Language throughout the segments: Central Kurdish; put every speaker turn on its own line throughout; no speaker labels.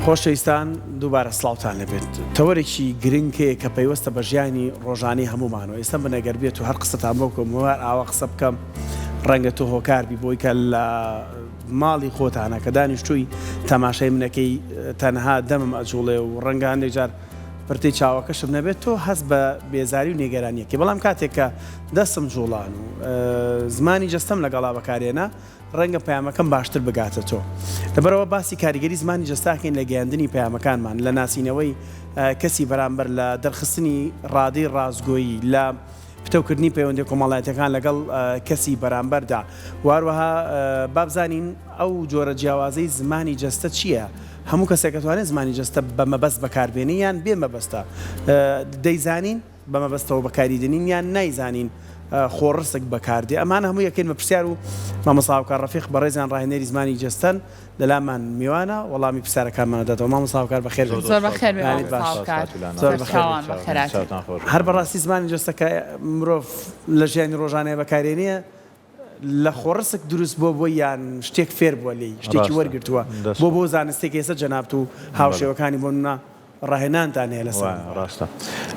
خۆشەویستان دووبارە سڵاوتان لێبێت. تەوەرێکی گرنگ هەیە کە پەیوەستە بە ژیانی ڕۆژانەی هەموومانەوە. ئێستا من ئەگەر بێت و هەر قسەتان بۆ بکەم و هەر ئاوا قسە بکەم ڕەنگە تۆ هۆکار بی بۆی کە لە ماڵی خۆتانە کە دانیشتووی تەماشای منەکەی تەنها دەمم ئەجوڵێ و ڕەنگە هەندێک جار پرتەی چاوەکەشم نەبێت تۆ هەست بە بێزاری و نیگەرانیەکەی بەڵام کاتێک کە دەستم جوڵان و زمانی جەستەم لەگەڵا بەکارێنا ڕەنگە پەیامەکەم باشتر بگاتە تۆ. لەبەرئەوە باسی کاریگەری زمانی جەستە ئەکەین لە گەیاندنی پەیامەکانمان، لە ناسینەوەی کەسی بەرامبەر، لە دەرخستنی ڕادەی ڕاستگۆیی، لە پتەوکردنی پەیوەندیە کۆمەڵایەتیەکان لەگەڵ کەسی بەرامبەردا و هەروەها با بزانین ئەو جۆرە جیاوازەی زمانی جەستە چییە؟ هەموو کەسێک ئەتوانێت زمانی جەستە بە مەبەست بەکاربێنێ یان بێ مەبەستە؟ دەیزانین؟ بە مەبەستەوە بەکاری دێنین یان نایزانین خۆڕسک بەکاردێ ئەمانە هەمووی ئەکەین بە پرسیار و مامۆستا هاوکار ڕەفیق بەڕێزیان ڕاهێنەری زمانی جەستەن لەلامان میوانە وەڵامی پرسیارەکانمان ئەداتەوە مامۆستا هاوکار بەخێر بێن
زۆر بەخێر بێ
یانی
مامۆستا
باش
هاوکار
زۆر بەخێر
سەرچاوان
بێن
بەخێراتن.
چاوتان خۆش
هەر بەڕاستی زمانی جەستە کە مرۆڤ لە ژیانی ڕۆژانەیە بەکارێنێ لە خۆڕسک دروست بووە بۆی یان شتێک فێر بووە لێی شتێکی
ڕاستە
وەرگرتووە
دەست
بۆ
خۆش
بۆ زانستێک ئێستا جەنابت و
بەڵێ.
هاوشێوەکانی بۆ نمونە ڕاهێنانتان هەیە لەسەر
وایە ڕاستە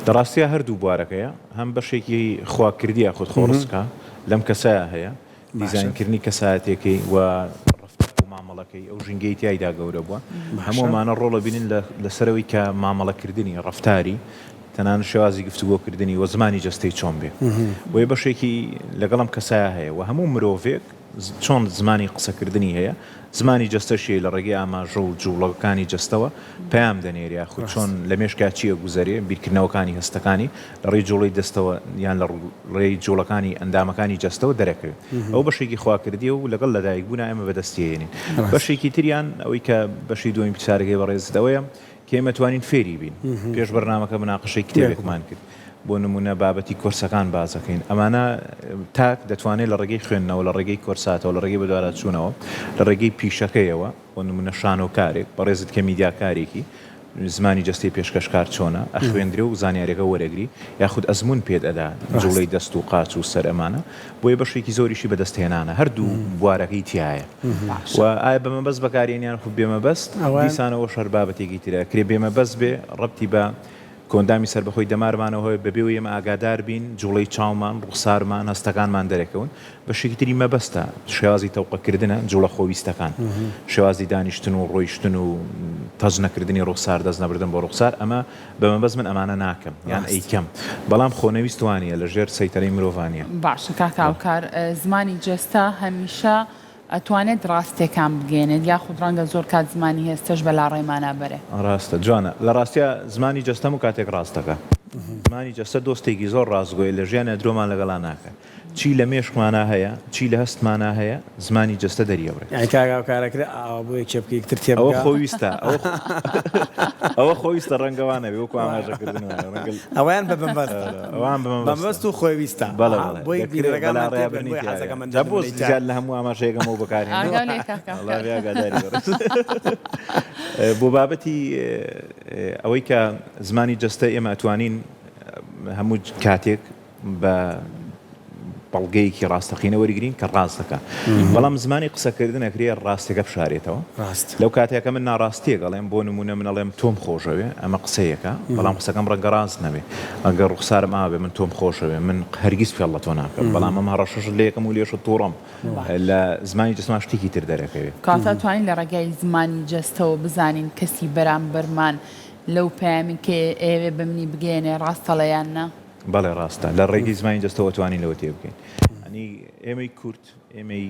لە ڕاستیا هەردوو بوارەکەیە هەم بەشێکی خواکردی یاخود خۆڕسکە لەم کەسەیا هەیە
باشە
دیزاین کردنی کەسایەتیەکەی و ڕەفتار و مامەڵەکەی ئەو ژینگەی تیایدا گەورە بووە هەموو
باشە
ئەمانە ڕۆڵ ئەبینن لە لەسەرەوەی کە مامەڵەکردنی ڕەفتاری تەنانەت شێوازی گفتوگۆکردنی و زمانی جەستەی چۆن بێ بۆیە بەشێکی لەگەڵ ئەم کەسایە هەیە و هەموو مرۆڤێک چۆن زمانی قسەکردنی هەیە زمانی جەستەشی هەیە لە ڕێگەی ئاماژە و جووڵەکانی جەستەوە پەیام دەنێرێ یاخود چۆن لە مێشکا چی ئەگوزەرێ بیرکردنەوەکانی هەستەکانی لە ڕێی جووڵەی دەستەوە یان لە ڕێی جووڵەکانی ئەندامەکانی جەستەوە دەرەکەوێ ئەوە بەشێکی خواکردیە و لەگەڵ لەدایکبوونا ئێمە بەدەستی ئەهێنین بەشێکی تریان ئەوەی کە بەشی دووەمی پرسیارەکەی بەڕێزت ئەوەیە کە ئێمە توانین فێری بین. پێش بەرنامەکە مناقەشەی کتێبێکمان کرد. بۆ نموونە بابەتی کۆرسەکان باس دەکەین. ئەمانە تاک دەتوانێت لە ڕێگەی خوێندنەوە، لە ڕێگەی کۆرساتەوە، لە ڕێگەی بەدواداچوونەوە، لە ڕێگەی پیشەکەیەوە، بۆ نموونە شانۆکارێک، بەڕێزت کە میدیاکارێکی، زمانی جەستەی پێشکەشکار چۆنە، ئەخوێندرێ و زانیاریەکە وەرەگری، یاخود ئەزموون پێت ئەدا، جوڵەی دەست و قاچ و سەر ئەمانە. بۆیە بەشێکی زۆریشی بەدەستهێنانە. هەردوو بوارەکەی تیایە.
باشە.
و ئایا بە مەبەست بەکارێن یان خود بێ مەبەست؟
ئەوەیان.
دیسان ئەوەش هەر بابەتێکی ترە. ئەکرێ بێ مەبەست بێ، ڕەبتی بە کۆئەندامی سەربەخۆی دەمارمانەوە هەیە، بەبێ ئەوەی ئێمە ئاگادار بین، جوڵەی چاومان، ڕوخسارمان، هەستەکانمان دەرەکەون. بەشێکی تری مەبەستە، شێوازی تەوقەکردنە، جوڵە خۆویستەکان، شێوازی دانیشتن و ڕۆیشتن و تەچ نەکردنی ڕوخسار، دەست نەبردن بۆ ڕوخسار، ئەمە بە مەبەست من ئەمانە ناکەم یان
ڕاست.
ئەیکەم، بەڵام خۆنەویست وانیە، لە ژێر سەیتەرەی مرۆڤا نیە.
باشە کاک هاوکار زمانی جەستە هەمیشە ئەتوانێت ڕاستێکان بگەیەنێت یاخود ڕەنگە زۆر کات زمانی هێستەش بە لاڕێمانا بەرێ؟
ڕاستە جوانە لە ڕاستیا زمانی جەستە هەموو کاتێک ڕاست دەکا زمانی جەستە دۆستێکی زۆر ڕاستگۆیە لە ژیانیا درۆمان لەگەڵا ناکا چی لە مێشکمانا هەیە چی لە هەستمانا هەیە زمانی جەستە دەریەبڕێ.
یانی کاک هاوکار ئەکرێ ئاوا بۆ یەکێ بکەی یەکتر
ئەوە
تێبگا.
خۆویستە ئەوە ئەوە خۆویستە ڕەنگە وا نەبێ وەکو ئاماژە کردن وایە ڕەنگە
ئەوەیان بە مەبەستە
ئەوان بە
بە
مەبەستە
مەبەست و خۆویستە
بەڵێ
ئەها
بەڵێ
بۆی
دەکرێ
بینەرەکانمان
بەلاڕێیا
تێبگەن
برنی
بۆیە
تیاوێ
حەزەکەم
جا
ئەندە
بۆ
نمونەی تیا
زیاد لە هەموو ئاماژەیەک ئەمەو بەکارهێنم
ئاگاو لێ کاک
وەڵا
هاوکار.
بێ ئاگاداری بەڕێز بۆ بابەتی ئەوەی کە زمانی جەستە ئێمە ئەتوانین هەموو کاتێک بە بەڵگەیەکی ڕاستەقینە وەریگرین کە ڕاست دەکا بەڵام زمانی قسەکردن ئەکرێ ڕاستەکە بشارێتەوە
ڕاست
لەو کاتێک کە من ناڕاستیەک ئەڵێم بۆ نمونە من ئەڵێم تۆم خۆشەوێ ئەمە قسەیەکە بەڵام قسەکەم ڕەنگە ڕاست نەبێ ئەگەر ڕوخسارم ئاوا بێ من تۆم خۆشەوێ من هەرگیز فێڵ لە تۆ ناکەم بەڵام ئەم هەڕەشەشت لێ ئەکەم و لێشت توڕەم لە زمانی جەستەمان شتێکی تر دەرەکەوێ.
کەواتە ئەتوانین لە ڕێگای زمانی جەستەوە بزانین کەسی بەرامبەرمان لەو پەیامی کە ئەیەوێ بە منی بگەیەنێ ڕاستەڵێ یان نا؟
بەڵێ ڕاستە لە ڕێگەی زمانی جەستەوە ئەتوانین لەوە تێبگەین یانی ئێمەی کورد ئێمەی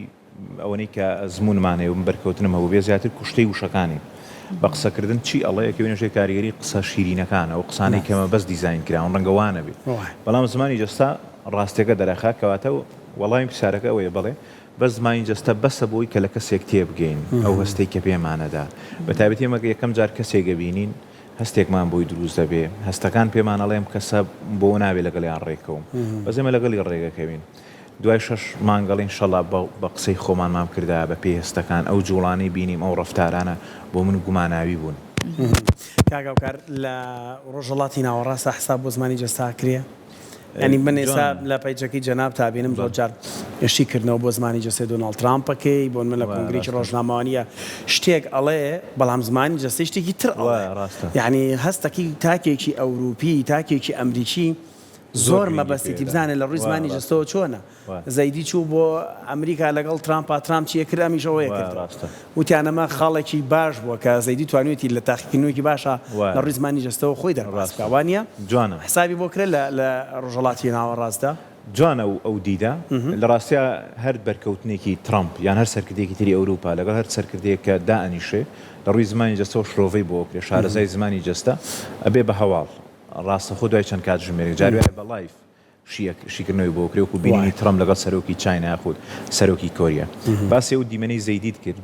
ئەوەنەی کە ئەزموونمان هەیە و من بەرکەوتنم هەبووبێ زیاتر کوشتەی وشەکانین بە قسەکردن چی ئەڵێ ئەکەوینە ژێر کاریگەری قسە شیرینەکان ئەو قسانەی کە مەبەست دیزاین کراون ڕەنگە وا نەبێ بەڵام زمانی جەستە ڕاستیەکە دەرەخا کەواتە وەڵامی پرسیارەکە ئەوەیە بەڵێ بەس زمانی جەستە بەسە بۆی کە لە کەسێک تێبگەین ئەو هەستەی کە پێمانەدا بە تایبەتی ئێمە یەکەم جار کەسێک ئەبینین هەستێکمان بۆی دروست دەبێ، هەستەکان پێمان ئەڵێ ئەم کەسە بۆ نابێ لەگەڵیان ڕێکەوم، بەس ئێمە لەگەڵی ڕێگەکەوین. دوای شەش مانگ ئەڵێین شەڵا بە قسەی خۆمانمان بکردایە، بە پێی هەستەکان، ئەو جوڵانەی بینیم، ئەو ڕەفتارانە بۆ من گوماناوی بوون.
کاک هاوکار، لە ڕۆژهەڵاتی ناوەڕاستدا حساب بۆ زمانی جەستە ئەکرێ؟ یانی من ئێستا لە پەیجەکەی جەنابتا بینم زۆر جار شی کردنەوە بۆ زمانی جەستەی دۆناڵد ترامپ ئەکەی بۆ من لە کۆنگرێکی ڕۆژنامەوانیە شتێک ئەڵێ بەڵام زمانی جەستەی شتێکی تر ئەڵێ یانی هەستەکی تاکێکی ئەوروپی تاکێکی ئەمریکی زۆر مەبەستێتی بزانێت لە ڕووی زمانی جەستەوە چۆنە. زەیدی چوو بۆ ئەمریکا لەگەڵ ترامپا، ترامپ چی ئەکرد ئەمیش ئەوەی ئەکرد. وتیان ئەمە خاڵێکی باش بووە کە زەیدی توانیویەتی لە تاقیکردنەوەیەکی باشا لە ڕووی زمانی جەستەوە خۆی دەرباز بکا. وا نییە؟ حسابی بۆ کرێ لە ڕۆژهەڵاتی ناوەڕاستدا؟
جوانە ئەو دیدە. لە ڕاستیا هەر بەرکەوتنێکی ترامپ یان هەر سەرکردەیەکی تری ئەوروپا لەگەڵ هەر سەرکردەیەک کە دائەنیشێ لە ڕووی زمانی جەستەوە شرۆڤەی بۆ ئەکرێ، شارەزای زمانی جەستە ئەبێ بە هەواڵ ڕاستەخۆ دوای چەند کاتژمێرێک جاری وایە بە live شیکردنەوەی بۆ کرێ وەکو بینینی ترەمپ لەگەڵ سەرۆکی چاینا یاخود سەرۆکی کۆریا. باسی ئەو دیمەنەی زەیدیت کرد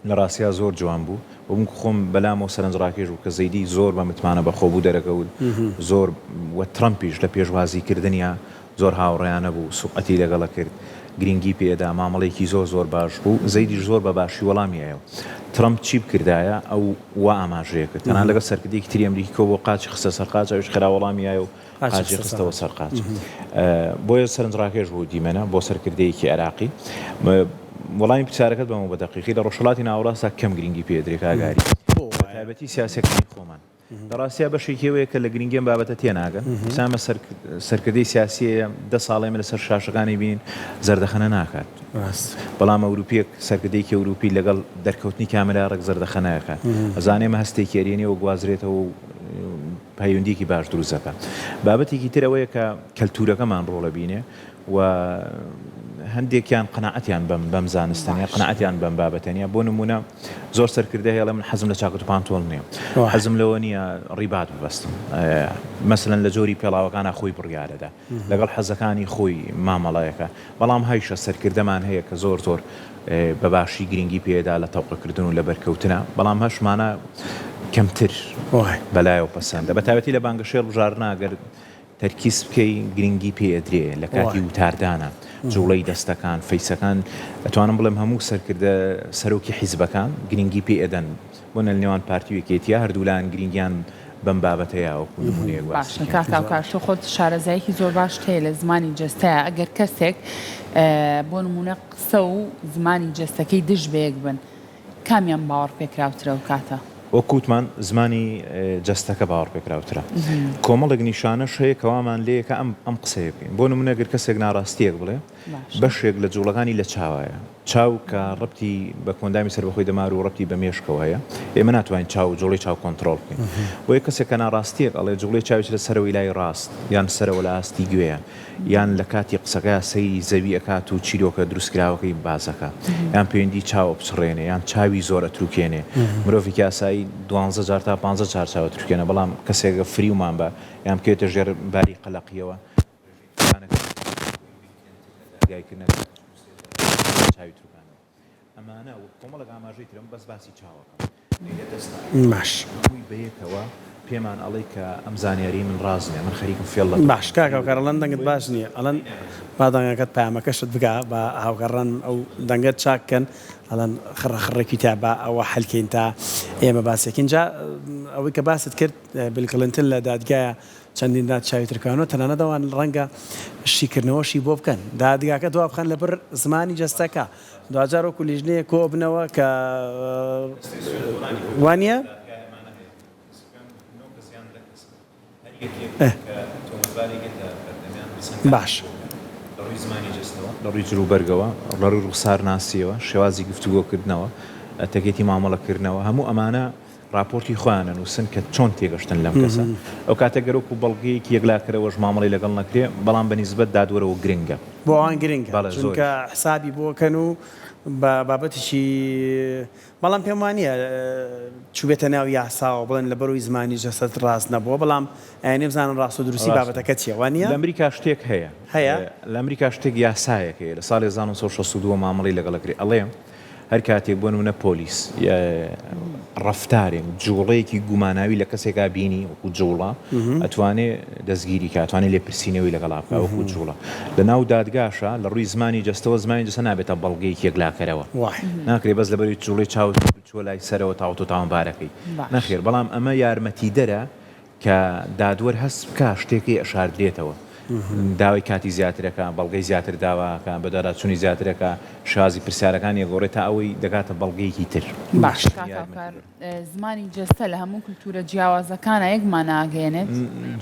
لە ڕاستیا زۆر جوان بوو و من خۆم بەلامەوە سەرنجڕاکێش بوو کە زەیدی زۆر بە متمانە بەخۆ بوو دەرەکەوت زۆر و ترەمپیش لە پێشوازی کردنیا زۆر هاوڕێیانە بوو سوقەتی لەگەڵە کرد گرنگی پێدا مامەڵەیەکی زۆر زۆر باش بوو زەیدیش زۆر بە باشی وەڵامی یایەوە ترەمپ چی بکردایە ئەو وا ئاماژەیە کرد تەنانەت لەگەڵ سەرکردەیەکی تری ئەمریکی کۆبووە قاچی خستە سەر قاچ ئەویش خێرا وەڵامی یایەوە قاچی خستەوە سەر قاچ. بۆیە سەرنجڕاکێش بوو دیمەنە بۆ سەرکردەیەکی عێراقی. وەڵامی پرسیارەکەت بەمەوە بە دەقیقی لە ڕۆژهەڵاتی ناوەڕاستدا کەم گرنگی پێ ئەدرێ کاک ئاری. بە تایبەتی سیاسیەکانی خۆمان. لە ڕاستیا بەشێکی ئەوەیە کە لە گرنگی ئەم بابەتە تێناگەن. ئەمە سەرکردەی سیاسیەیە دە ساڵە ئێمە لەسەر شاشەکانی بینین زەردەخەنە ناکات. بەڵام ئەوروپیەک سەرکردەیەکی ئەوروپی لەگەڵ دەرکەوتنی کامێرا ڕێک زەردەخەنە ئەکات. ئەزانێ ئەمە هەستێکی ئەرێنیە و گوازرێتەوە و پەیوەندییەکی باش دروست دەکات. بابەتێکی تر ئەوەیە کە کەلتوورەکەمان ڕۆڵ ئەبینێ و هەندێکیان قەناعەتیان بەم بەم زانستە نیە، قەناعەتیان بەم بابەتە نیە. بۆ نموونە زۆر سەرکردە هەیە ئەڵێ من حەزم لە چاکەت و پانتۆڵ نیە، حەزم لەوە نیە ڕیبات ببەستم. مەسەلەن لە جۆری پێڵاوەکانا خۆی بڕیارەدا. لەگەڵ حەزەکانی خۆی مامەڵەیەکە، بەڵام هەیشە سەرکردەمان هەیە کە زۆر زۆر بە باشی گرنگی پێدا لە تەوقەکردن و لە بەرکەوتنە، بەڵام هەشمانە کەمتر بەلایەوە پەسەندە، بە تایبەتی لە بانگەشەی هەڵبژاردنا گەر تەرکیز بکەی گرنگی پێ ئەدرێ لە کاتی وتاردانە، جوڵەی دەستەکان، فەیسەکان، ئەتوانم بڵێم هەموو سەرکردە سەرۆکی حیزبەکان گرنگی پێ ئەدەن. بۆ نە لە نێوان پارتی و یەکێتیە هەردوولایان گرینگیان بەم بابەتە یا وەکو نمونەیەک باسی
باشە کاک هاوکار تۆ خۆت شارەزایەکی زۆر باشت هەیە لە زمانی جەستەیا ئەگەر کەسێک بۆ نمونە قسە و زمانی جەستەکەی دژ بەیەک بن کامیان باوەڕپێکراوترە ئەو کاتە؟
وەک وتمان زمانی جەستەکە باوەڕپێکراوترە. کۆمەڵێک نیشانەش هەیە کە وامان لێیە کە ئەم ئەم قسەیە بکەین. بۆ نمونە گەر کەسێک ناڕاستییەک بڵێ بەشێک لە جوڵەکانی لە چاوایە. چاو کە ڕەبتی بە کۆئەندامی سەربەخۆی دەمار و ڕەبتی بە مێشکەوە هەیە، ئێمە ناتوانین چاو و جوڵەی چاو کۆنتڕۆڵ بکەین. بۆیە کەسێک کە ناڕاستییەک ئەڵێ جوڵەی چاوی چ لە سەرەوەی لای ڕاست یان سەرەوە لە ئاستی گوێیە یان لە کاتی قسەکەیا سەیری زەوی ئەکات و چیرۆکە دروستکراوەکەی باس ئەکا یان پەیوەندی چاو ئەپچڕێنێ یان چاوی زۆر ئەتروکێنێ. مرۆڤێکی ئاسایی دوانزە جار تا پانزە جار چاو ئەتروکێنێ بەڵام کەسێک فریومان بە یان بکەوێتە ژێر باری قەلەقییەوە
باش. باش کاک هاوکار ئەڵێن دەنگت باش نییە ئەڵێن با دەنگەکەت پەیامەکەشت بگا با هاوکاران ئەو دەنگەت چاک کەن ئەڵێن خڕە خڕێکی تیا با ئەوە حەلکەین تا ئێمە باسێکین جا ئەوەی کە باست کرد بیل کلینتن لە دادگایە چەندین داد چاوی ترکانوە تەنانەت ئەوان ڕەنگە شیکردنەوەشی بۆ بکەن دادگاکە دوابخەن لەبەر زمانی جەستەکە دواجار وەکو لیژنەیەک کۆبنەوە کە وانە؟ باش.
لە ڕووی جلوبەرگەوە، لە ڕووی ڕوخسارناسییەوە، شێوازی گفتوگۆکردنەوە، تەکێتی مامەڵەکردنەوە، هەموو ئەمانە ڕاپۆرتی خۆیان ئەنووسن کە چۆن تێگەشتن لەم کەسە. ئەو کاتە گەر وەکوو بەڵگەیەکی یەکلاکەرەوەش مامەڵەی لەگەڵ نەکرێ، بەڵام بە نیسبەت دادوەرەوە گرنگە.
بۆ ئەوان گرنگە،
بەڵێ زۆریش.
چونکە حسابی بۆ کەن و بە بابەتێکی، بەڵام پێم وا نییە چووبێتە ناو یاساوە بڵێن لەبەرئەوەی زمانی جەسەد ڕاست نەبووە، بەڵام ئەیانەوێ بزانن ڕاست و دروستی
ڕاستە.
بابەتەکە چییە، وا نییە؟
لە ئەمریکا شتێک هەیە.
هەیە؟
لە ئەمریکا شتێک یاسایەک هەیە لە ساڵی 1962 وە مامەڵەی لەگەڵ ئەکرێ ئەڵێ، هەر کاتێک بۆ نمونە پۆلیس ڕەفتارێک جوڵەیەکی گوماناوی لە کەسێکا بینی وەکو جوڵە ئەتوانێ دەستگیری کا ئەتوانێ لێپرسینەوەی لەگەڵا بکا وەکو جوڵە لە ناو دادگاشا لە ڕووی زمانی جەستەوە زمانی جەستە نابێتە بەڵگەیەکی یەکلاکەرەوە ناکرێ بەس لەبەروی جوڵەی چاوت چووە لای سەرەوە تاوە تۆ تاوانبارەکەی نەخێر بەڵام ئەمە یارمەتیدەرە کە دادوەر هەست بکا شتێکەی ئەشاردرێتەوە. داوای کاتی زیاتر ئەکا، بەڵگەی زیاتر داوا ئەکا، بەدواداچوونی زیاتر ئەکا، شێوازی پرسیارەکانی ئەگۆڕێ تا ئەوەی دەگاتە بەڵگەیەکی تر.
باش کاک هاوکار، زمانی جەستە لە هەموو کلتورە جیاوازەکانا یەک مانا ئەگەیەنێت؟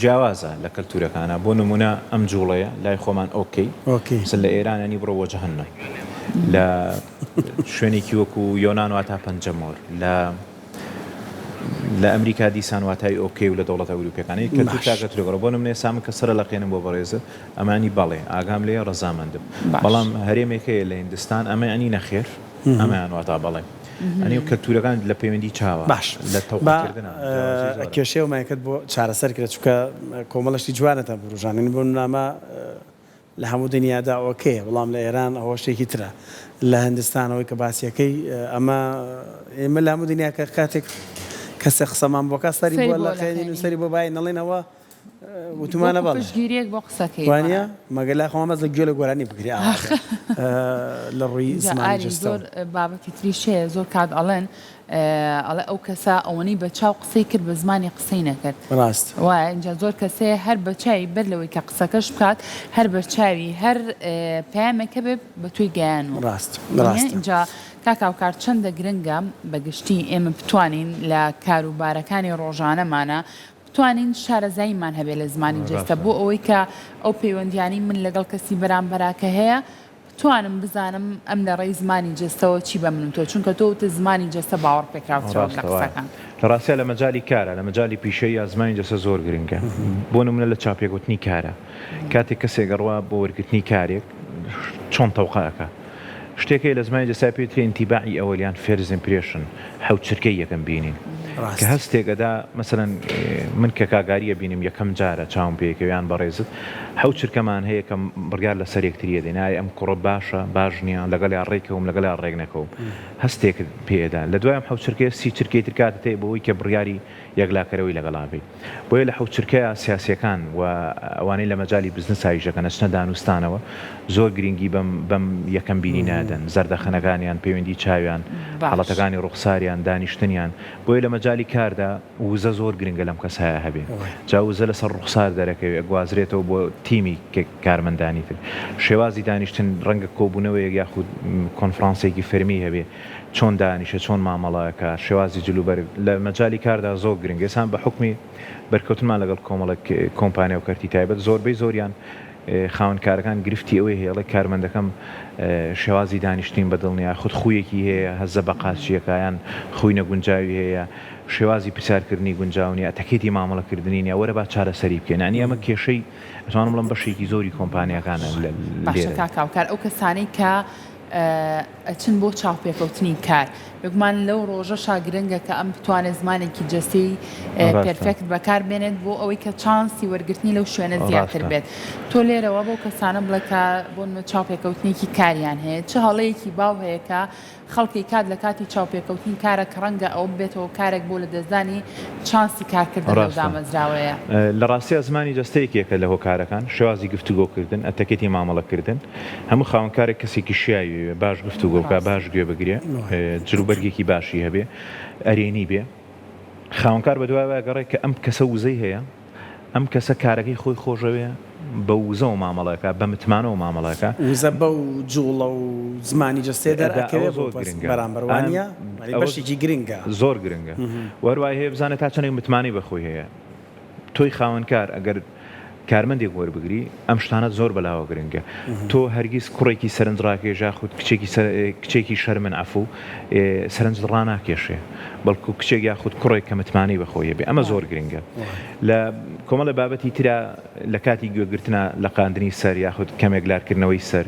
جیاوازە لە کەلتورەکانا، بۆ نموونە ئەم جوڵەیە لای خۆمان okay، مەسەلەن لە ئێران یانی بڕۆ بۆ جەهەنەم، لە شوێنێکی وەکو یۆنان واتا پەنجەمۆر، لە. لە ئەمریکا دیسان واتای okay و لە دەوڵەتە ئەوروپیەکان ی کەلتور
باش.
تاکە ترێگەڕە بۆ نمونە ئێستا من کە سەرە لەقێنم بۆ بەڕێزت ئەمانی بەڵێ ئاگام لێیە ڕەزامەندم
باش.
بەڵام هەرێمێک هەیە لە هیندستان ئەمەیانی نەخێر ئەمەیان واتا بەڵێ ئەنی و کەلتورەکان لە پەیوەندی چاوە
باش
لە
با
تەوقەکردنا جیاوازی زۆرە.
کێشەی ئەو مایکەت بۆ چارەسەر کرێت چونکە کۆمەڵە شتی جوانتان وروژاندین بۆ نمونە لە هەموو دنیادا okay ە بەڵام لە ئێران ئەوە شتێکی ترە لە هندستان ئەوەی کە باسیەکەی ئەمە ئێمە لە هەموو دنیا کە کاتێک کەسێک قسەمان بۆ کا سەری
سەری
بۆ
بۆ
لەقێنین و
لەقێنین
سەری بۆ باین نەڵێن ئەوە وتومانە
وەکو
بەڵێ
پشتگیریەک بۆ قسەکەی
وانە
وایە.
مەگەر لای خۆمان بەس لە گوێ لە گۆرانی بگری ئاوا بێ لە ڕووی
ئینجا
زمانی
ئاری
جەستەوە.
زۆر بابەتی تریش هەیە زۆر کات ئەڵێن ئەڵێ ئەو کەسە ئەوەنەی بە چاو قسەی کرد بە زمانی قسەی نەکرد.
ڕاست.
وایە ئینجا زۆر کەس هەیە هەر بە چاوی بەر لەوەی کە قسەکەش بکات هەر بە چاوی هەر پەیامێک هەبێ بە تۆی گەیانوە.
ڕاست
وانیە؟
ڕاستە.
ئینجا کاک هاوکار چەندە گرنگە بە گشتی ئێمە بتوانین لە کاروبارەکانی ڕۆژانەمانا بتوانین شارەزاییمان هەبێ لە زمانی جەستە
ڕاستە.
بۆ ئەوەی کە ئەو پەیوەندیانەی من لەگەڵ کەسی بەرامبەرا کە هەیە بتوانم بزانم ئەم لە ڕێی زمانی جەستەوە چی بە من وتووە، چونکە تۆ وتت زمانی جەستە باوەڕپێکراوترە وەک لە
ڕاستە وایە.
قسەکان.
لە ڕاستیا لە مەجالی کارا، لە مەجالی پیشەییا زمانی جەستە زۆر گرنگە. بۆ نموونە لە چاوپێکەوتنی کارا، کاتێک کەسێک ئەڕوا بۆ وەرگرتنی کارێک، چۆن تەوقە ئەکا. شتێک هەیە لە زمانی جەستەیا پێی وترێ ئینتیباعی ئەوەل یان first impression، حەوت چرکەی یەکەم بینین. کە
ڕاستە.
هەستێک ئەدا، مەسەلەن من کە کاک ئاری ئەبینم یەکەم جارە چاوم پێی ئەکەوێ یان بەڕێزت، حەوت چرکەمان هەیە کە بڕیار لەسەر یەکتری ئەدەین ئایا ئەم کوڕە باشە باش نییە لەگەڵیا ڕێکەوم لەگەڵیا ڕێک نەکەوم هەستێکت پێ ئەدا لە دوای ئەم حەوت چرکەیە 30 چرکەی تر کاتت هەیە بۆ ئەوەی کە بڕیاری یەکلاکەرەوەی لەگەڵا بەی بۆیە لە حەوت چرکەیە سیاسیەکان و ئەوانەی لە مەجالی بزنسا ئیش دەکەن ئەچنە دانوستانەوە زۆر گرنگی بەم بەم یەکەم بینینە ئەدەن زەردەخەنەکانیان پەیوەندی چاویان
باش.
حاڵەتەکانی ڕوخساریان دانیشتنیان بۆیە لە مەجالی کاردا وزە زۆر گرنگە لەم کەسایە هەبێ جا وزە لەسەر ڕوخسار دەرەکەوێ ئەگوازرێتەوە بۆ تیمی کارمەندانی تر شێوازی دانیشتن ڕەنگە کۆبوونەوەیەک یاخود کۆنفرانسێکی فەرمی هەبێ چۆن دانیشێ چۆن مامەڵە ئەکا شێوازی جلوبەرگ لە مەجالی کاردا زۆر گرنگە ئێستا بە حوکمی بەرکەوتنمان لەگەڵ کۆمەڵێک کۆمپانیا و کەرتی تایبەت زۆربەی زۆریان خاوەن کارەکان گرفتی ئەوەی هەیە ئەڵێ کارمەندەکەم شێوازی دانیشتنیم بەدڵ نیە خود خوویەکی هەیە هەزە بە قاچیەکە یان خووی نەگونجاوی هەیە شێوازی پرسیارکردنی گونجاو نیە ئەتەکێتی مامەڵەکردنی نیە وەرە با چارەسەری بکەین یانی ئەمە کێشەی ئەتوانم بڵێم بەشێکی زۆری کۆمپانیاکانە
باشە
لێرە.
کاک هاوکار ئەو کەسانەی کە ئەچن بۆ چاوپێکەوتنی کار بێگومان لەو ڕۆژەشا گرنگە کە ئەم بتوانێت زمانێکی جەستەی perfect بەکار بێنێت بۆ ئەوەی کە چانسی وەرگرتنی لەو شوێنە زیاتر بێت تۆ لێرەوە بەو کەسانە بڵێ کە بۆ نمونە چاوپێکەوتنێکی کاریان هەیە چ هەڵەیەکی باو هەیە کە خەڵکی کات لە کاتی چاوپێکەوتنی کارە کە ڕەنگە ئەوە ببێتە هۆکارێک بۆ لەدەستدانی چانسی کارکردن لەو
ڕاستە.
دامەزراوەیە.
لە ڕاستیا زمانی جەستە یەکێکە لە هۆکارەکان، شێوازی گفتوگۆکردن، ئەتەکێتی مامەڵەکردن، هەموو خاوەنکارێک کەسێکی شیاوی بێ، باش گفتوگۆ بکا،
ڕاستە.
باش گوێ بگرێ، جلوبەرگێکی باشی هەبێ، ئەرێنی بێ. خاوەنکار بەدوای ئەوە ئەگەڕێ کە ئەم کەسە وزەی هەیە، ئەم کەسە کارەکەی خۆی خۆشەوێ، بە وزەوە مامەڵە ئەکا، بە متمانەوە مامەڵە ئەکا.
وزە بەو جوڵە و زمانی جەستەیە
ئەدا ئەوە
دەرئەکەوێ بۆ
زۆر گرنگە.
بەرامبەر
ئەم
وانیە؟ یانی
ئەوە
بەشێکی گرنگە.
زۆر گرنگە. وە هەروای هەیە بزانێ تا چەندێک متمانەی بە خۆی هەیە. تۆی خاوەنکار ئەگەر کارمەندێک وەربگری ئەم شتانەت زۆر بەلاوە گرنگە. تۆ هەرگیز کوڕێکی سەرنجڕاکێش یاخود کچێکی کچێکی شەرمن عەفوو سەرنجت ڕاناکێشێ بەڵکو کچێک یاخود کوڕێک کە متمانەی بە خۆی هەبێ ئەمە زۆر گرنگە. لە کۆمەڵێ بابەتی ترا لە کاتی گوێگرتنا لەقاندنی سەر یاخود کەمێک لارکردنەوەی سەر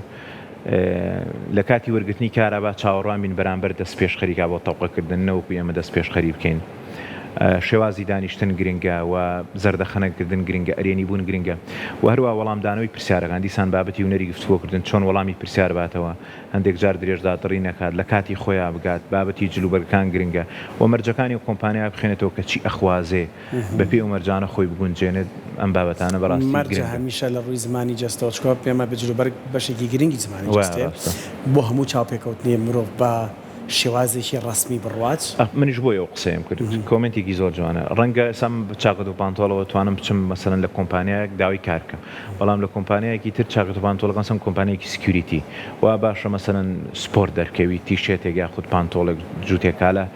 لە کاتی وەرگرتنی کارا با چاوەڕوان بین بەرامبەر دەستپێشخەری کا بۆ تەوقەکردن نەوەکو ئێمە دەستپێشخەری بکەین شێوازی دانیشتن گرنگە و زەردەخەنەکردن گرنگە ئەرێنی بوون گرنگە و هەروە وەڵامدانەوەی پرسیارەکان دیسان بابەتی هونەری گفتوگۆکردن چۆن وەڵامی پرسیار باتەوە هەندێک جار درێژدادڕی نەکات لە کاتی خۆیا بگات بابەتی جلوبەرگەکان گرنگە و مەرجەکانی و کۆمپانیا بخوێنێتەوە کە چی ئەخوازێ بەپێی ئەو مەرجانە خۆی بگونجێنێت ئەم بابەتانە بەڕاستی
مەرجە
گرنگن.
هەمیشە لە ڕووی زمانی جەستەوە چونکە پێم وابێ جلوبەرگ بەشێکی گرنگی زمانی
وایە
جەستەیە
ڕاستە.
بۆ هەموو چاوپێکەوتنێ مرۆڤ بە. شێوازێکی ڕەسمی بڕوات؟
منیش بۆیە ئەو قسەیەم کرد. کۆمێنتێکی زۆر جوانە. ڕەنگە ئێستا من بە چاکەت و پانتۆڵەوە توانم بچم مەسەلەن لە کۆمپانیایەک داوای کار بکەم. بەڵام لە کۆمپانیایەکی تر چاکەت و پانتۆڵەکە مەسەلەن کۆمپانیایەکی security وا باشە مەسەلەن سپۆرت دەرکەوی تیشێرتێک یاخود پانتۆڵێک جووتێک کالە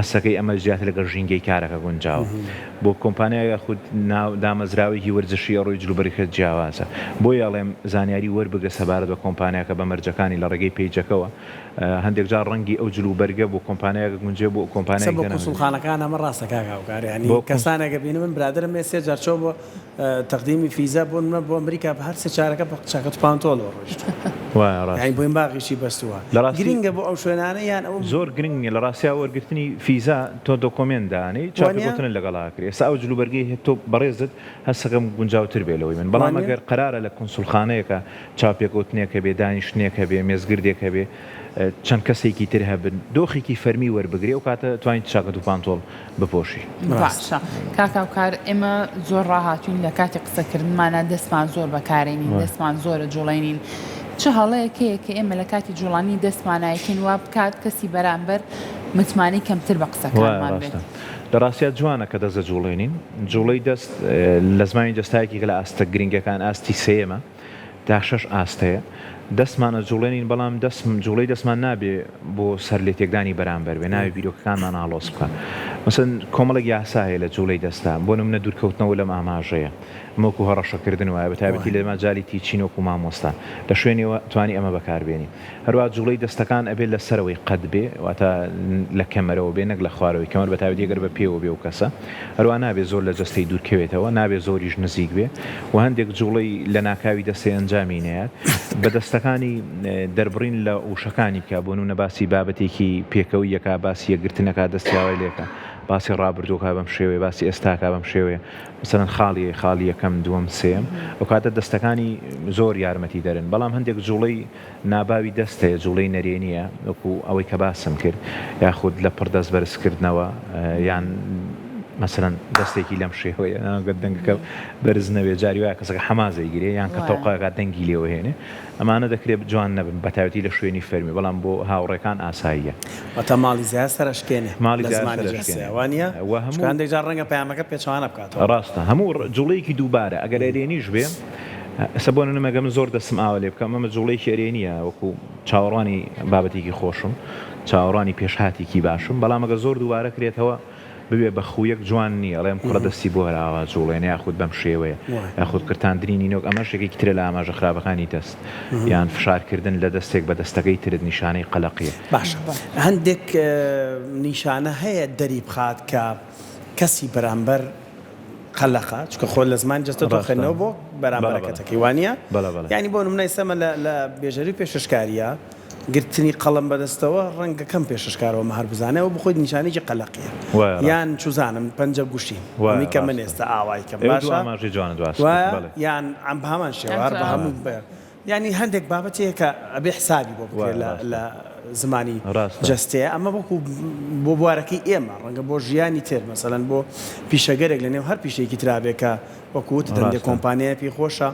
هەستەکەی ئەمە زیاتر لەگەڵ ژینگەی کارەکە گونجاوە. بۆ کۆمپانیا یاخود ناو دامەزراوەیەکی وەرزشی ئەڕۆی جلوبەرگەکەت جیاوازە. بۆیە ئەڵێم زانیاری وەربگرە سەبارەت بە کۆمپانیاکە بە مەرجەکانی لە ڕێگەی پەیجەکەوە. هەندێک جار ڕەنگی ئەو جل و بەرگە بۆ کۆمپانیایەک ئەگونجێ بۆ
قسە
کۆمپانیایەک
بۆ
تر ناگونجێ.
کونسوڵخانەکان ئەمە ڕاستە کاک هاوکار یانی
بۆ کونس.
کەسانێک ئەبینم من برادەرم هەیە سێ جار چۆ بۆ تەقدیمی فیزا بۆ نمونە بۆ ئەمریکا بە هەر سێ چارەکە بە چاکەت و پانتۆڵەوە ڕۆیشتوە
وایە ڕاستە.
یانی بۆینباغیشی بەستوە
لە ڕاستی.
گرینگە بۆ ئەو شوێنانە یان ئەو.
زۆر گرنگ نیە لە ڕاستیا وەرگرتنی فیزا تۆ دۆکۆمێنت دانێی
وانیە؟
چاوپێکەوتنت لەگەڵا ئەکرێ ئێستا ئەو جل و بەرگەی هە تۆ بەڕێزت هەستەکەم گونجاوتر بێ لەوەی من بەڵام
وانیە؟
ئەگەر قەرارە لە کونسوڵخانەیەکا چاوپێکەوتنێک هەبێ، دانیشتنێک هەبێ، مێزگردێک هەبێ، چەند کەسێکی تر هەبن، دۆخێکی فەرمی وەربگرێ، ئەو کاتە توانیت چاکەت و پانتۆڵ بپۆشی.
باشە کاک هاوکار ئێمە زۆر ڕاهاتوین لە کاتی قسەکردنمانا دەستمان زۆر بەکارێنین دەستمان زۆر ئەجوڵێنین چ هەڵەیەک هەیە کە ئێمە لە کاتی جوڵانی دەستمانا یەکەین وا بکات کەسی بەرامبەر متمانەی کەمتر بە
وایە
قسەکانمان بێت؟
ڕاستە. لە ڕاستیا جوانە کە دەست دەجوڵێنین. جوڵەی دەست لە زمانی جەستە یەکێکە لە ئاستە گرنگەکان، ئاستی سێیەمە. تا شەش ئاست هەیە دەستمان ئەجوڵێنین بەڵام دەست جوڵەی دەستمان نابێ بۆ سەر لێ تێکدانی بەرامبەر بێ نابێ بیرۆکەکانمان ئاڵۆز بکا مەسەن کۆمەڵێک یاسا هەیە لە جوڵەی دەستا بۆ نمونە دوورکەوتنەوە لەم ئاماژەیە ئەمە وەکو هەڕەشەکردن وایە بە تایبەتی لە مەجالی teaching وەکو مامۆستا لە شوێنێوە توانی ئەمە بەکاربێنی هەروا جوڵەی دەستەکان ئەبێت لە سەرەوەی قەد بێ واتە لە کەمەرەوە بێ نەک لە خوارەوەی کەمەر بە تایبەتی گەر بە پێوە بێ و کەسە هەروا نابێ زۆر لە جەستەی دوور کەوێتەوە نابێ زۆریش نزیک بێ و هەندێک جوڵەی لە ناکاوی دەستەی ئەنجامی نەیات بە دەستەکانی دەربڕین لە وشەکانی بکا بۆ نمونە باسی بابەتێکی پێکەوەی یەکا باسی یەکگرتنەکا دەستی ئاوای لێکا باسی ڕابردووەکا بەم شێوەیە باسی ئێستاکا بەم شێوەیە مەسەلەن خاڵی خاڵی یەکەم دووەم سێیەم ئەوکاتە دەستەکانی زۆر یارمەتی دەرن بەڵام هەندێک جوڵەی ناباوی دەست هەیە جوڵەی نەرێنیە وەکو ئەوەی کە باسم کرد یاخود لە پڕ دەست بەرز کردنەوە یان مەسەلەن دەستێکی لەم شێوەیە گەر دەنگەکە بەرز نەبێ جاری وایە کەسەکە حەماس ئەیگرێ یان کە تەوقەکە دەنگی لێوە هێنێ ئەمانە دەکرێت جوان نەبن بەتایبەتی لە شوێنی فەرمی بەڵام بۆ هاوڕێکان ئاساییە.
واتە ماڵی زیاد سەرئەشکێنێ
ماڵی
لە
زیاد
زمانی
سەرئەشکێنێ
جەستەیا وانیە؟
وە هەموو.
چونکە هەندێک جار ڕەنگە پەیامەکە پێچەوانە بکاتەوە.
ڕاستە هەموو جوڵەیەکی دووبارە ئەگەر ئەرێنیش بێ ئێستا بۆ نمونە گەر من زۆر دەستم ئاوا لێ بکەم ئەمە جوڵەیەکی ئەرێنیە وەکو چاوەڕوانی بابەتێکی خۆشم چاوەڕوانی پێشهاتێکی باشم بەڵام ئەگەر زۆر دووبارە کرێتەوە ببێ بە خوویەک جوان نییە ئەڵێ ئەم کوڕە دەستی بۆ هەر ئاوا جوڵێنێ یاخود بەم شێوەیە یاخود قرتاندنی نینۆک ئەمەش یەکێکی ترە لە ئاماژە خراپەکانی دەست یان فشارکردن لە دەستێک بە دەستەکەی ترت نیشانەی قەلەقیە.
باشە هەندێک نیشانە هەیە دەری بخات کە کەسی بەرامبەر قەلەقە چونکە خۆ لە زمانی جەستە تۆ خوێندنەوە بۆ بەرامبەرەکەتەکەی وانیە یانی بۆ نمونە ئێستا من لە بێژەری و پێشکەشکاریە گرتنی قەڵەم بەدەستەوە ڕەنگە کەم پێشکەشکارەوە مەهر بزانێ ئەوە بخۆی نیشانەیەکی قەلەقیە یان چوزانم پەنجە گوشین ئەمی کە من ئێستا ئاوای کەم باشە وایە یان ئەم بە هەمان شێوە هەر بە هەموو یانی هەندێک بابەت هەیە کە ئەبێ حسابی بۆ بکرێت لە زمانی جەستەیە ئەمە وەکو بۆ بوارەکەی ئێمە ڕەنگە بۆ ژیانی تر مەسەلەن بۆ پیشەگەرێک لە نێو هەر پیشەیەکی ترا بێ کە وەکو وتت هەندێک کۆمپانیای پێی خۆشە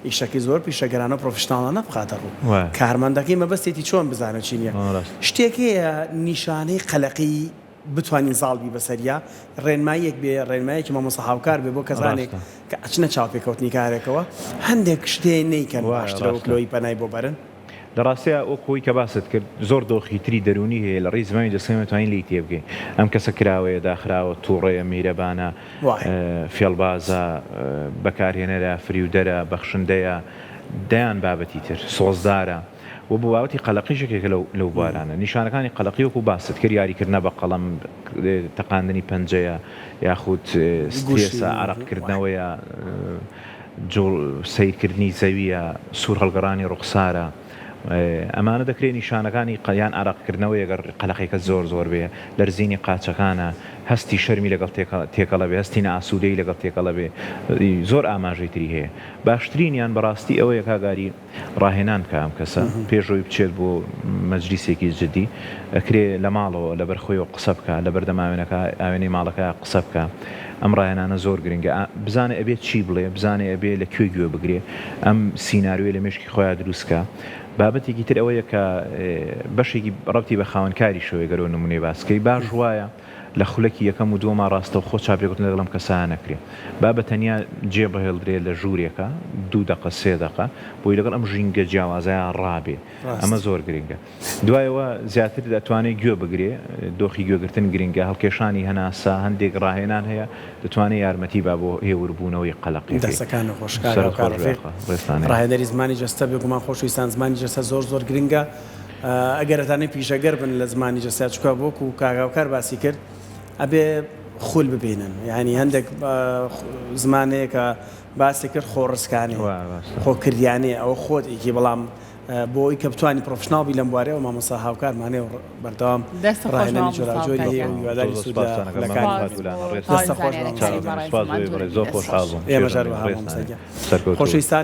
ئیشەکەی زۆر پیشەگەرانە و پرۆفیشناڵانە بخاتە ڕوو کارمەندەکەی مەبەستێتی چۆن بزانێت چی نییە شتێک هەیە نیشانەی قەلەقی بتوانین زاڵ بی بەسەریا ڕێنماییەک بێ ڕێنمایەکی مامۆستا هاوکار بێ بۆ کەسانێک کە ئەچنە چاوپێکەوتنی کارێکەوە هەندێک شت هەیە نەیکەن باشترە وەک لەوەی پەنای بۆ بەرن.
لە ڕاستیا وەک خۆی کە باست کرد زۆر دۆخی تری دەروونی هەیە لە ڕێی زمانی جەستەیەوە توانین لێی تێبگەین ئەم کەسە کراوەیە داخراوە توڕەیە میهرەبانە فێڵبازە بەکارهێنەرە فریودەرە بەخشندەیە دەیان بابەتی تر سۆزدارە و بۆ بابەتی قەلەقیش یەکێکە لەو لەو بوارانە. نیشانەکانی قەلەقی وەکو باست کرد یاریکردنە بە قەڵەم، تەقاندنی پەنجەیە یاخود سترێسە، عەرەقکردنەوەیە، جوڵ سەیرکردنی زەوییە، سوور هەڵگەڕانی ڕوخسارە. ئەمانە دەکرێت نیشانەکانی یان ئارەقکردنەوەیە گەر قەلەقیەکەت زۆر زۆر بێ، لەرزینی قاچەکانە. هەستی شەرمی لەگەڵ تێکەڵە بێ، هەستی نائاسوودەیی لەگەڵ تێکەڵە بێ، زۆر ئاماژەی تری هەیە. باشترینیان بەڕاستی ئەوەیە کاک ئاری ڕاهێنان بکا ئەم کەسە پێش ئەوەی بچێت بۆ مەجلیسێکی جدی، ئەکرێ لە ماڵەوە لەبەر خۆیەوە قسە بکا، لەبەردەم ئاوێنەکە ئاوێنەی ماڵەکەیا قسە بکا. ئەم ڕاهێنانە زۆر گرنگە. بزانێ ئەبێ چی بڵێ، بزانێ ئەبێ لە کوێ گوێ بگرێ، ئەم سیناریۆیە لە مێشکی خۆیا دروست کا. بابەتێکی تر ئەوەیە کە بەشێکی ڕەبتی بە خاوەنکاریشەوەیە گەر نمونەی باس کەی باش وایە لە خولەکی یەکەم و دووەما ڕاستەوخۆ چاپێکەوتن لەگەڵ ئەم کەسە نەکرێ با بە تەنیا جێ بهێڵدرێ لە ژوورێکا دوو دەقە سێ دەقە بۆی لەگەڵ ئەم ژینگە جیاوازەیا ڕابێ ئەمە زۆر گرنگە. دوایەوە زیاتر دەتوانێ گوێ بگرێ، دۆخی گوێگرتن گرنگە، هەڵکێشانی هەناسە، هەندێک ڕاهێنان هەیە دەتوانێ یارمەتی با بۆ هێوربوونەوەی قەلەقیەکەی.
دەستەکانت خۆش کاک
سەرت
هاوکار
خۆش بێ
ڕەفیق
ئاخا، ڕێزتان هەیە.
ڕاهێنەری زمانی جەستە بێگومان خۆشەویستان زمانی جەستە زۆر زۆر گرنگە ئەگەر ئەتانەوێ پیشەگەر بن لە زمانی جەستە چونکە وەکو کاک هاوکار باسی کرد ئەبێ خول ببینن یانی هەندێک زمان هەیە کە باسی کرد خۆڕسکانەیە خۆکردیانەیە ئەوە خۆت ئیکی بەڵام بۆ ئەوەی کە بتوانی professional بی لەم بوارەوە مامۆستا هاوکارمان هەیە و بەردەوام
دەست خۆش
ڕاهێنەری
مامۆستا
جۆراوجۆری
هاوکار
هەیە و
گیان.
هیواداری
زۆر
سوود لە
سوپاستان ئەکەم
خولەکانی
مامۆستا
سوپاس
خاتوولانە
بۆ
ڕێزتان
تەواوی
دەستە خۆش
زانیاریەکانی
مامۆستا
بەڕێز
سوپاس
ماندوو
بۆ
نەبی
زۆر
دەست
خۆشحاڵ
خۆش.
بووم
ئێمەش
چێژم
هەروەها
لێ
مامۆستا
ڕێزتان
گیان
سەرکەوتوو بن.
خۆشەویستان.